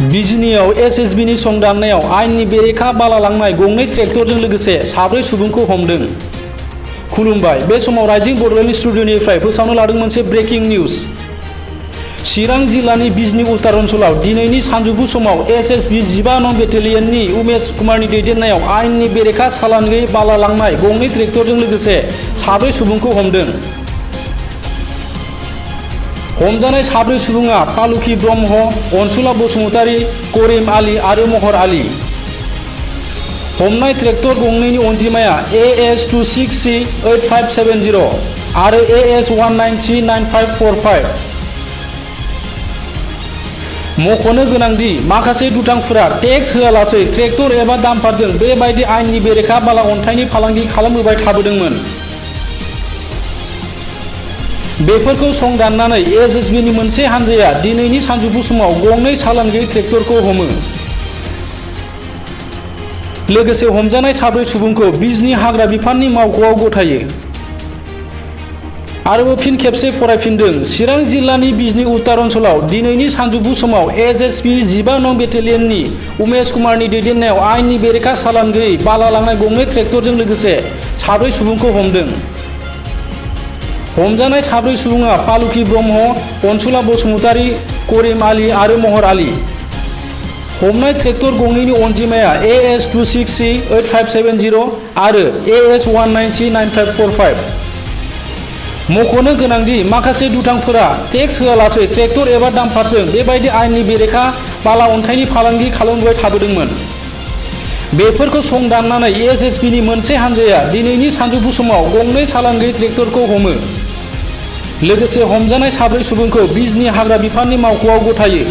बिजनीआव एसएसबीनि संदाननायाव आयेननि बेरेखा बाला लांनाय गंनै ट्रेक्टरजों लोगोसे 4 सुबुंखौ हमदों। खुलुमबाय, बे समाव राइजिं बड'लेण्ड स्टुडिअ'निफ्राय फोसावनो लादों मोनसे ब्रेकिं निउज। चिरां जिल्लानि बिजनी उत्तर ओनसोलाव दिनैनि सानजौफु समाव एसएसबी 15 नं बेटेलियननि उमेश कुमारनि दैदेननायाव आयेननि बेरेखा सालान गैयै बाला लांनाय गंनै ट्रेक्टरजों लोगोसे 4 सुबुंखौ हमदों। हमजानाय 4 सुबुङा फालुकी ब्रह्म, अनसुला बसुमतारी, करिम आली आरो महर आली। हमनाय ट्रेक्टर गंनैनि अनजिमाया AS26C8570 आरो AS19C9545। मख'नो गोनांदि माखासे दुथांफोरा टेक्स होआलासै ट्रेक्टर एबा डाम्पारजों बेबायदि आयेननि बेरेखा बाला अन्थाइनि फालांगि खालामबोबाय थाबोदोंमोन। बेफोरखौ संदाननानै एसएसबीनि मोनसे हानजाया दिनैनि सानजौफु समाव गंनै सालान गैयै ट्रेक्टरखौ हमो। लोगोसे हमजानाय 4 सुबुंखौ बिजनी हाग्रा बिफाननि मावख'आव गथायो। आरोबाव फिन खेबसे फरायफिनदों। चिरां जिल्लानि बिजनी उत्तर ओनसोलाव दिनैनि सानजौफु समाव एसएसबी 15 नं बेटेलियननि उमेश कुमारनि दैदेननायाव आयेननि बेरेखा सालान गैयै बाला लांनाय गंनै ट्रेक्टरजों लोगोसे 4 सुबुंखौ हमदों। हमजानाय 4 सुबुङा फालुकी ब्रह्म, अनसुला बसुमतारी, करिम आली आरो महर आली। हमनाय ट्रेक्टर गंनैनि अनजिमाया AS26C8570 आरो AS19C9545। मख'नो गोनांदि माखासे दुथांफोरा टेक्स होआलासै ट्रेक्टर एबा डाम्पारजों बेबायदि आयेननि बेरेखा बाला अन्थाइनि फालांगि खालामबोबाय थाबोदोंमोन। बेफोरखौ संदाननानै एसएसबीनि मोनसे हानजाया दिनैनि सानजौफु समाव गंनै सालान गैयै ट्रेक्टरखौ हमो। लोगोसे हमजानाय 4 सुबुंखौ बिजनी हाग्रा बिफाननि मावख'आव गथायो।